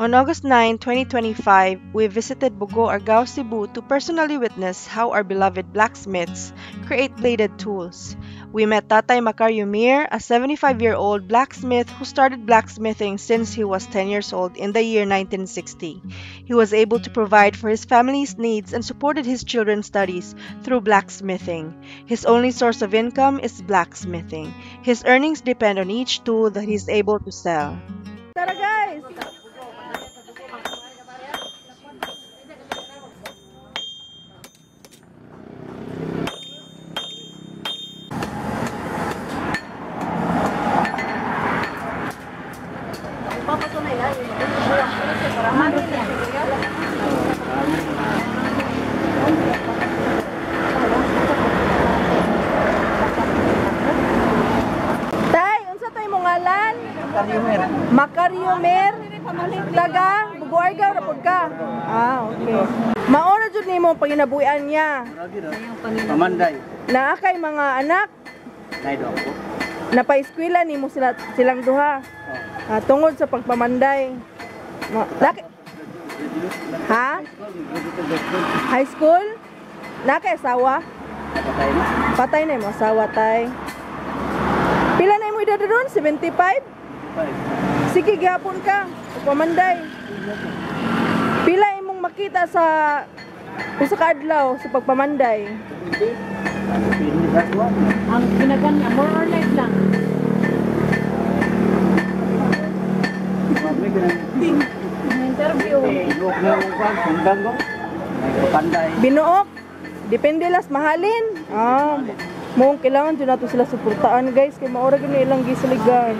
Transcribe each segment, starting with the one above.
On August 9, 2025, we visited Bogo, Argao, Cebu to personally witness how our beloved blacksmiths create bladed tools. We met Tatay Macario Mir, a 75-year-old blacksmith who started blacksmithing since he was 10 years old in the year 1960. He was able to provide for his family's needs and supported his children's studies through blacksmithing. His only source of income is blacksmithing. His earnings depend on each tool that he's able to sell. Tara, guys! Tay, unsa tay mo ngalan? Macario Mer. Taga Bogo, Argao ra pud ka. Ah, okay. Mao ra jud nimo panginabuhian niya. Pamanday. Naa kay mga anak? Napaeskwela nimo sila silang duha. Ah, tungod sa pagpamanday. Laki. Ha? High school? Naa kay asawa? Patay na. Patay na imo asawa, tay. Pila na imo edad ron? 75? Sige, gihapon ka. Pagpamanday. Pila imong makita sa usa ka adlaw sa pagpamanday? Ang pinagan niya, more or less lang. Interview. Binuok. Depende las mahalin. Ah, mong kailangan jud nato sila suportaan, guys, kay maura gyud ilang gisaligan.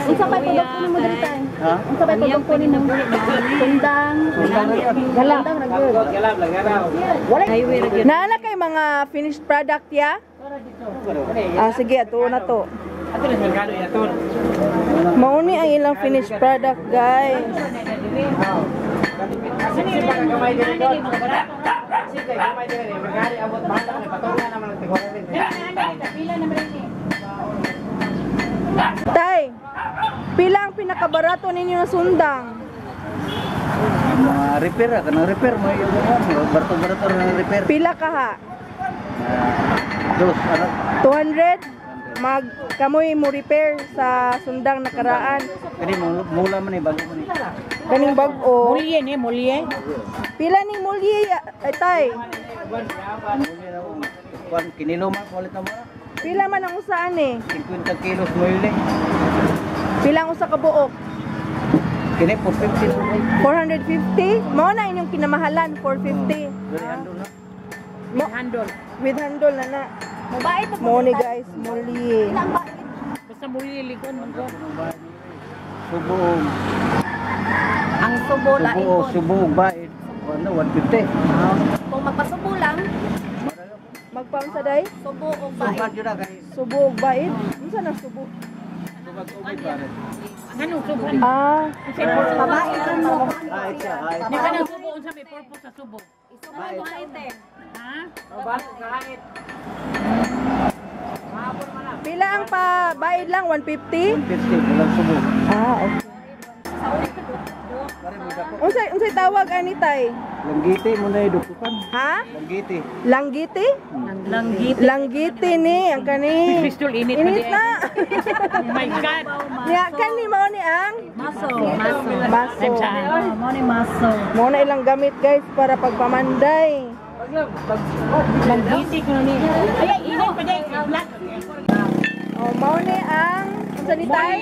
Unsa pay produkto nimo diri, tay? Ha? Unsa pay produkto nimo? Sundang. Gala. Wala. Naa na kay mga finished product ya? Ah, sige, ato na to. Mao ni ang ilang finished product, guys. Tay, pila ang pinakabarato ninyo na sundang? Mga repair, kanang repair mo yung barato-barato na repair. Pila ka ha? Dos, ano? 200? Mag kamoy mo repair sa sundang nakaraan. Kani mula man ni bago man ni. Kaning bag-o. Mulye ni, mulye. Pila ning mulye ay tay? Mulye na kuan kinilo man kulit na mo. Pila man ang usaan eh? 50 kilos mulye. Pila ang usa ka buok? Kini 450. 450? Mao na inyong kinamahalan, 450. With handle na. With handle. With handle na na. Mabait po. Mo ni guys, mulye. Basta mulye likon man ko. Subo. Ang subo lain Subo, po. subo bait. Ano 150. Kung magpasubo lang, Magpaunsa day? subo o bait. Subo jud na kay. Subo og bait? Unsa nang subo? Anong subo? Ah, Mabait ang mo. Ay, siya, ay. Di ka nang subo unsa may purpose sa subo? Isubo bait eh. Ha? Pila ang pa bayad lang 150? 150 walang subo. Ah, okay. Unsay unsay tawag ani, tay? Langgiti mo na dukutan. Ha? Langgiti. Langgiti? Langgit. Langgiti ni ang kani. Crystal init pa Init di. na. Oh my God. Nya kani mao ni ang Maso. Maso. maso. Saan? Mo ni maso. Mao na ilang gamit, guys, para pagpamanday. Langgiti ko ni. Ay, init pa di. Black. Oh, mao ni ang unsa ni tay?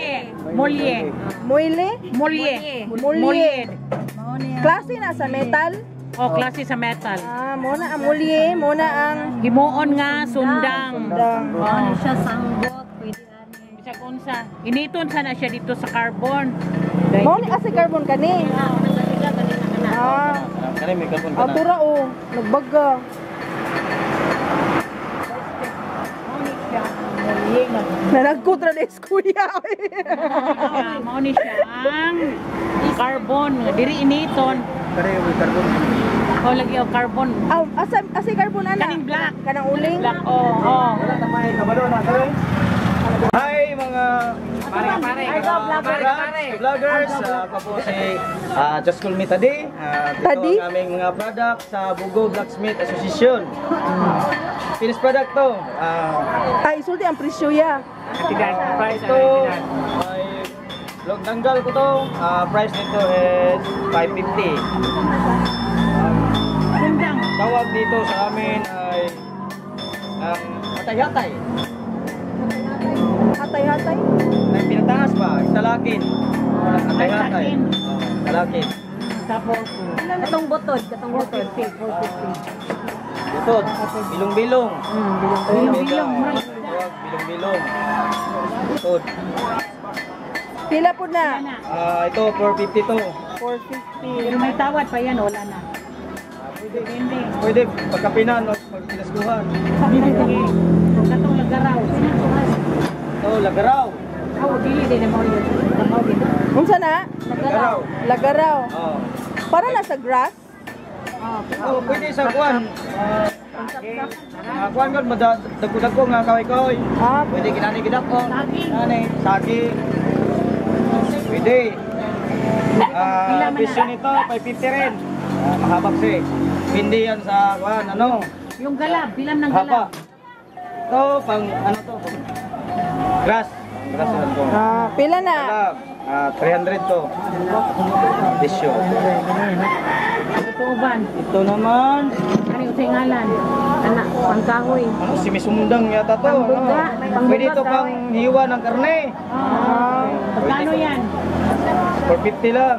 Mulye. Muile? Mulye. Mulye. Klase na sa metal. Oh, klase sa metal. Ah, mo na ang mulye, mo na ang Himuon nga sundang. sundang. Mo ni siya sanggot, pwede ani. Bisag unsa. Initon sana siya dito sa carbon. Mao ni asa carbon kani. Ah, Kani may carbon ka na. atura oh, nagbaga. Nanagkutra na kuya. Ah, mao ni siya ang carbon. Diri initon. Kani may carbon. Oh, lagi og carbon. Ah, asa asa carbon ana? Kaning black. Kanang uling. Black, oh, oh. Wala tamay kabalo na kay. Hi mga mga vloggers. Ako po si Just Call Me Tadi. Ito Tadi? ang aming mga product sa Bogo Blacksmith Association. Finished product to. Ay, isulti ang presyo ya. Ito ay log tanggal ko to. Price nito is 550. Sundang. Tawag dito sa amin ay ang hatay-hatay. Hatay-hatay. Ay pinataas ba? Talakin. Hatay-hatay. Talakin. Oh, talakin. Tapos, Katong butod, katong butod. 450, 450. Butod. Bilong-bilong. Bilong-bilong. Tawag bilong-bilong. Butod. Pila po na? Ito 450 to. 450. Pero may tawad pa yan, wala na. Depende. Pwede pagkapinan o pagpinaskuhan. Sige. Katong lagaraw. Ito lagaraw. Aw, dili din na mo yun. Lakaw din. Unsa na? Lagaraw. Lagaraw. Oh. Para na sa grass? Oh, pwede sa kuan. Kuan kon madagko-dagko nga kaway-kaway. Ah, Pwede kinani gidako. Saging. Kinani, saging. Pwede. Presyo nito 550 rin. Mahabag si. Hindi yan sa kuan ano. Yung galab, bilang ng Haba. galab. Ito pang ano to? Pang grass. Grass lang to. pila na? Galab. 300 to. Presyo. Ito uban. Ito naman, Ano yung singalan? Anak, pangkahoy. ano, simisundang yata to. Ano? Pangbuga. Pangbuga, Pwede ito pang hiwa ng karne. Magkano yan? 450 lang.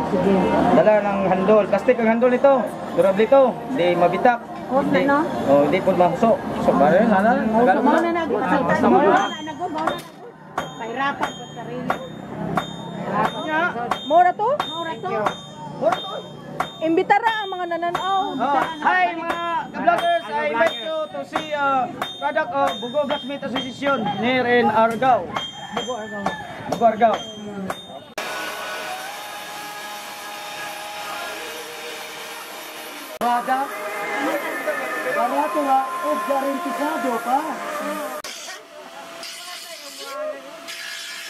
Sige. Dala ng handol. Plastic ang handol nito. Durable ito. Hindi mabitak. Hot na, no? Oh, hindi po mahuso. So, ba rin? Ano? Tagalog Mao na. na nag. Basta Mao mo na na. nag. Mao na nag. Pahirapan ko sarili. Mura to? Mao ra to. Imbitara ang mga nananaw. Oh, hi mga ka-vloggers! I invite you to see product of Bogo Blacksmith Association near in Argao. Bogo Argao. Bogo Argao. Bada. Barato nga, o garantisado pa.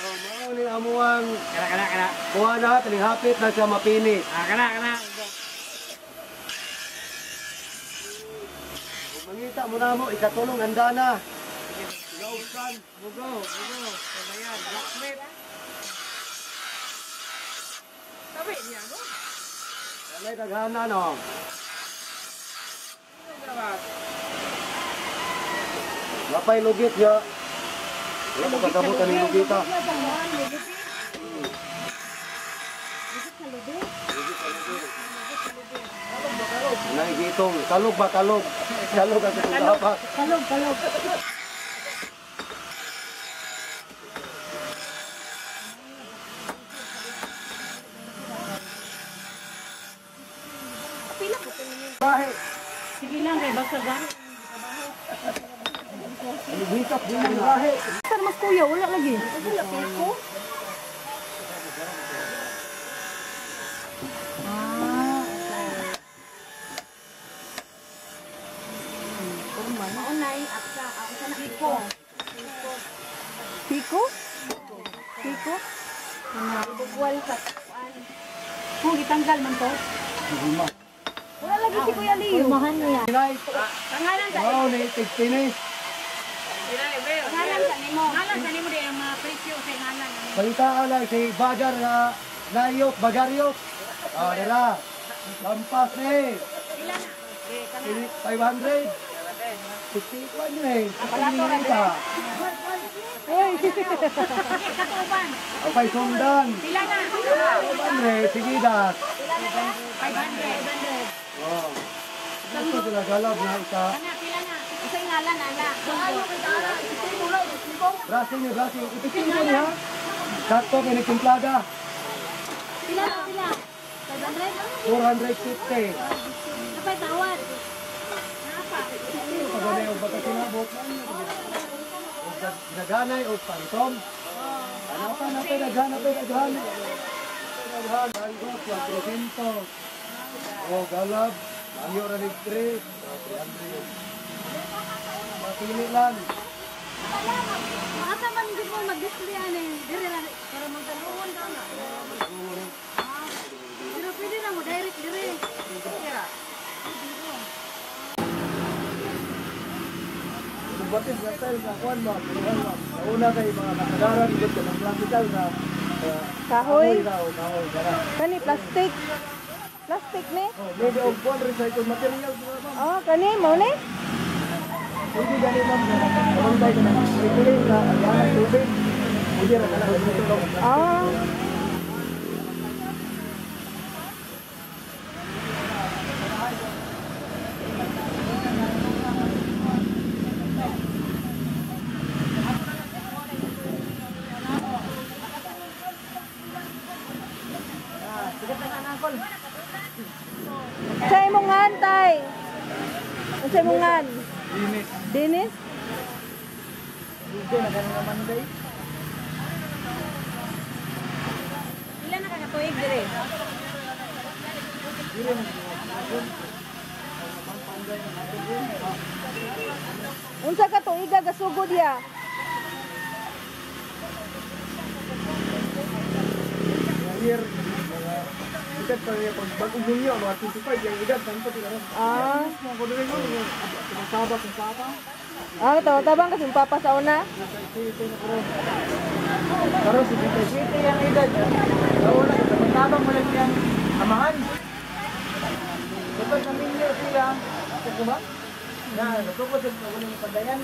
Oh, mao ni amuang Kana, kana, kana. kuha na kaning hapit na siya mapinis. Kana, kana. Kung mangita mo na mo ikatulong handa na. Lausan. Bogo, Bogo. Ayan, blacksmith. Alay daghana no. Napay lugit ya. Wala ko kasabot ani lugita. Nay gitong kalog ba kalog? Kalog ang katong dapat. Kalog, kalog. Bahe. Sige lang kay basta gani. Lugita din bahe. Saan mas kuya? Wala lagi. Maunay, aksa, ako sa na ko. Piko? Piko? Bugwal sa kuan. Kung gitanggal man to. Wala lagi si Kuya Leo. Kulmahan niya. Pangalan sa Mao ni tigpinis. Pangalan sa nimo. ngalan sa nimo di ang mga presyo sa ngalan. Balitaan lang si Bagar na Nayok, Bagaryok. Ah, dira. Lampas ni. 500. 61 yun eh. Barato Sige, katuban. Apay sundan. Pila na? 500, sige das. 500. Oh. Ito sila galab na isa. Ana, pila na? Isang ngalan ana. Brasing ni brasing. Ipikino niya. Sakto kay nagtimplada. Pila na pila. 500? 450. Napay tawad. Pag o baga sinabot. O naganay o paritom. Ano pa na pa naghanap pa naghanap. Naghan ang 400. O galab, layo ra ni 3, 300. Mapili lang. Maasa man gid mo Mag-display ani diri ra para magtaluhon ka na. Pero pwede na mo direct diri. Batis na style sa kuan ba, kuan ba. Una kay mga kasagaran gud kanang classical na Kahoy. Kahoy kana. Kani plastic. Plastic ni? Oh, maybe og kuan recycled materials mga ma'am. Oh, kani mao ni? Pwede gani ma'am na kabantay ka ng recycling na ang tubig. Pwede ra kana gamiton og Ah. Sa imong ngan, tay. Sa imong ngan? Dinis. Dinis? Hindi na kanang Monday. Pila na ka katuig diri? Unsa ka tuiga gasugod ya? Year mga edad pa niya pag bagong minyo mga 25 yung edad tanto sila ron. Ah. Mga ko diri ko tumasabak ang papa. Ah, tabang kasi papa sa una. Karon si 27 yung edad niya. Sa una tabang mo lang siyang amahan. Kapag naminyo siya, sa ba? Na, nasugod sa kaguling padayan.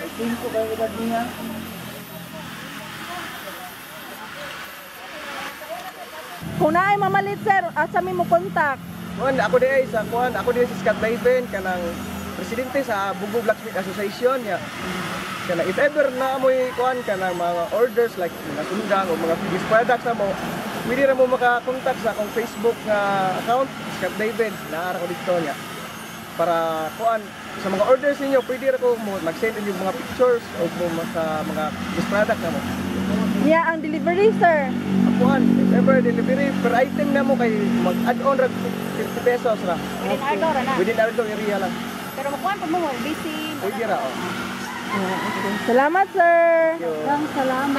Ay 5 kayo edad niya. Kung naay mamalit sir, asa mi mo contact? Kuan ako di ay sa kuan, ako di si Scott Layben kanang presidente sa Bugo Blacksmith Association ya. Kana if ever na amoy kuan kanang mga orders like mga sundang o mga finished products na mo, pwede ra mo makakontak sa akong Facebook nga account Scott Layben, naa ra ko dito niya. Para kuan sa mga orders ninyo, pwede ra ko mo mag-send inyo mga pictures o mo sa mga finished product na mo. Niya ang delivery sir. Kuan, if ever delivery per item na mo kay mag-add on ra 50 pesos ra. Within Argao ra na. Within Argao area lang. Pero makuan pa mo, busy. Pwede ra oh. Salamat sir. Salamat.